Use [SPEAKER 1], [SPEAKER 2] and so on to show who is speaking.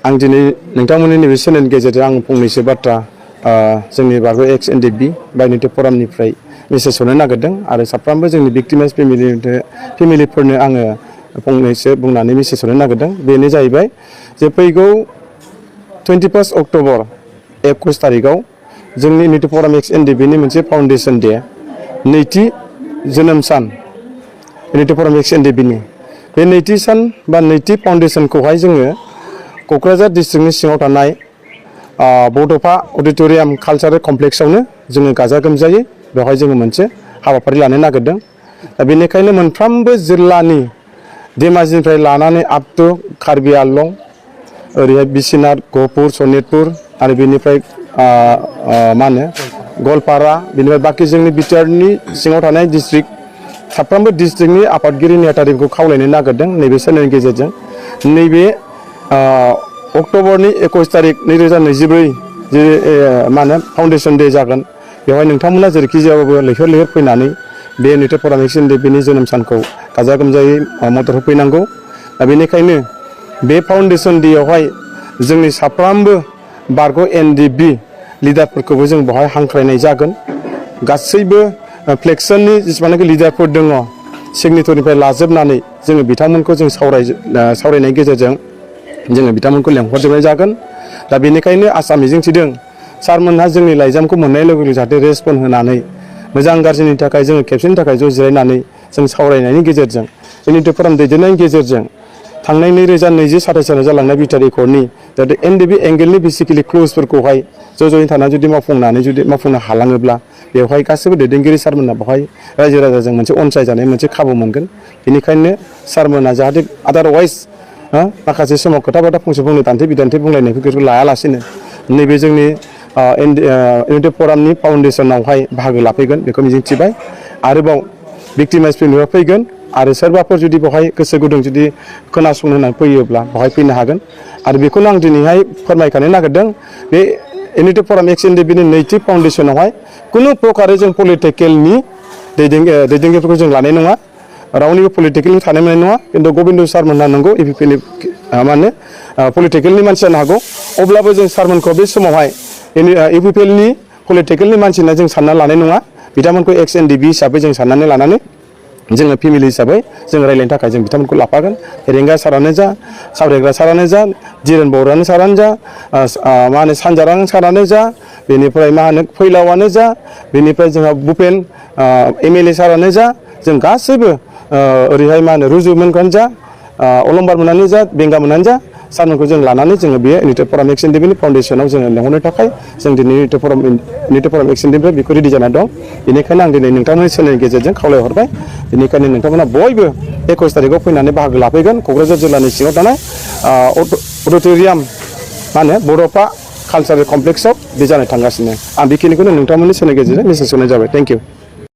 [SPEAKER 1] आं दिनै नोंथांमोननि नैबे चेनेलनि गेजेरजों आं फंनैसो बाथ्रा जोंनि बारग' एक्स एनडिएफबि बाय'नेटिक फरामनिफ्राय मेसेज हरनो नागिरदों आरो साफ्रोमबो जोंनि भिक्टिमाइज फेमिलिफोरनो आङो फंनैसो बुंनानै मेसेज हरनो नागिरदों। बेनो जाहैबाय जे फैगौ 21 अक्ट'बर 21 तारिखआव जोंनि इउनिटि फराम एक्स एनडिएफबिनि मोनसे फाउन्डेसन डे नैथि जोनोम सान इउनिटि फराम एक्स एनडिएफबिनि बे नैथि सान बा नैथि फाउन्डेसनखौहाय जोङो क'क्राझार डिस्ट्रिक्टनि सिङाव थानाय बड'फा अडिट'रियाम कालचारेल कमप्लेक्सआवनो जोङो गाजा गोमजायै बेवहाय जोङो मोनसे हाबाफारि लानो नागिरदों। दा बेनिखायनो मोनफ्रोमबो जिल्लानि धेमाजिनिफ्राय लानानै आप टु कार्बि आंलं ओरैहाय बिश्वनाथ गहपुर सनितपुर आरो बेनिफ्राय मा होनो गवालपारा बेनिफ्राय बाखि जोंनि बिटिआरनि सिङाव थानाय डिस्ट्रिक्ट साफ्रोमबो डिस्ट्रिक्टनि आफादगिरि नेहाथारिफोरखौ खावलायनो नागिरदों नैबे चेनेलनि गेजेरजों नैबे अक्ट'बरनि 21 तारिख 2024 जे मा होनो फाउन्डेसन डे जागोन बेवहाय नोंथांमोना जेरैखि जायाबाबो लैहोर लैहोर फैनानै बे इउनिटि फराम एक्स एनडिएफबिनि जोनोम सानखौ गाजा गोमजायै मदद होफैनांगौ। दा बेनिखायनो बे फाउन्डेसन डेयावहाय जोंनि साफ्रोमबो बारग' एनडिएफबि लिडारफोरखौबो जों बेवहाय हांख्रायनाय जागोन। गासैबो फ्लेक्सननि जेसेबांनाखि लिडारफोर दङ सिगनेटरनिफ्राय लाजोबनानै जोङो बिथांमोनखौ जों सावरायनायनि गेजेरजों जोङो बिथांमोनखौ लेंहरजोबनाय जागोन। दा बेनिखायनो आसा मिजिंथिदों सारमोनहा जोंनि लाइजामखौ मोननाय लोगो लोगो जाहाथे रेसपन्ड होनानै मोजां गाज्रिनि थाखाय जोङो खेबसेनि थाखाय ज' जिरायनानै जों सावरायनायनि गेजेरजों इउनिटि फराम दैदेननायनि गेजेरजों थांनाय 2020-27 सालाव जालांनाय बिटिआर एकर्डनि जाहाथे एनडिएफबि एंगेलनि बेसिकेलि क्ल'जफोरखौहाय ज'यै थानानै जुदि मावफुंनो हालाङोब्ला बेवहाय गासैबो दैदेनगिरि सारमोनहा बेवहाय रायजो राजाजों मोनसे अनसायजानाय मोनसे खाबु मोनगोन। बेनिखायनो सारमोनहा जाहाथे आदारवाइज माखासे समाव खोथा बाथ्रा फंसे फंनै दान्थे बिदान्थे बुंलायनायफोरखौ लायालासेनो नैबे जोंनि इउनिटि फरामनि फाउन्डेसनावहाय बाहागो लाफैगोन बेखौ मिजिंथिबाय। आरोबाव भिक्टिमाइज फेमिलिया फैगोन आरो सोरबाफोर जुदि बेवहाय गोसो गुदुं जुदि खोनासंनो होननानै फैयोब्ला बेवहाय फैनो हागोन। आरो बेखौनो आं दिनैहाय फोरमायखानो नागिरदों बे इउनिटि फराम एक्स एनडिएफबिनि नैथि फाउन्डेसनावहाय खुनु प्रकारै जों पलिटिकेलनि दैदेनगिरिफोरखौ जों लानाय नङा रावनिबो पलिटिकेलनि थानो मोननाय नङा। खिन्थु गबिन्द सारमोनहा नंगौ इउपिपिएलनि मा होनो पलिटिकेलनि मानसि जानो हागौ अब्लाबो जों सारमोनखौ बे समावहाय इउपिपिएलनि पलिटिकेलनि मानसि होनना जों सानना लानाय नङा। बिथांमोनखौ एक्स एनडिएफबि हिसाबै जों साननानै लानानै जोङो फेमिलि हिसाबै जों रायज्लायनो थाखाय जों बिथांमोनखौ लाफागोन। फेरेंगा सारानो जा सावरायग्रा सारानो जा जिरेन बर'आनो सारानो जा मा होनो सानजारां सारानो जा बेनिफ्राय मा होनो फैलावानो जा बेनिफ्राय जोंहा भुपेन एमएलए सारानो जा जों गासैबो ओरैहाय मा होनो रुजुमोनखौनो जा अलंबार मोनानो जा बेंगा मोनानो जा सारमोनखौ जों लानानै जोङो बे इउनिटि फराम एक्स एनडिएफबिनि फाउन्डेसनाव जोङो लेंहरनो थाखाय जों दिनै इउनिटि फराम एक्स एनडिएफबिनिफ्राय बेखौ रेडि जाना दं। बेनिखायनो आं दिनै नोंथांमोननि चेनेलनि गेजेरजों खावलायहरबाय। बेनिखायनो नोंथांमोना बयबो 21 तारिखआव फैनानै बाहागो लाफैगोन क'क्राझार जिल्लानि सिङाव थानाय अडिट'रियाम मा होनो बड'फा कालचारेल कमप्लेक्सआव बे जानो थांगासिनो। आं बेखिनिखौनो नोंथांमोननि चेनेलनि गेजेरजों मेसेज हरनाय जाबाय। Thank you.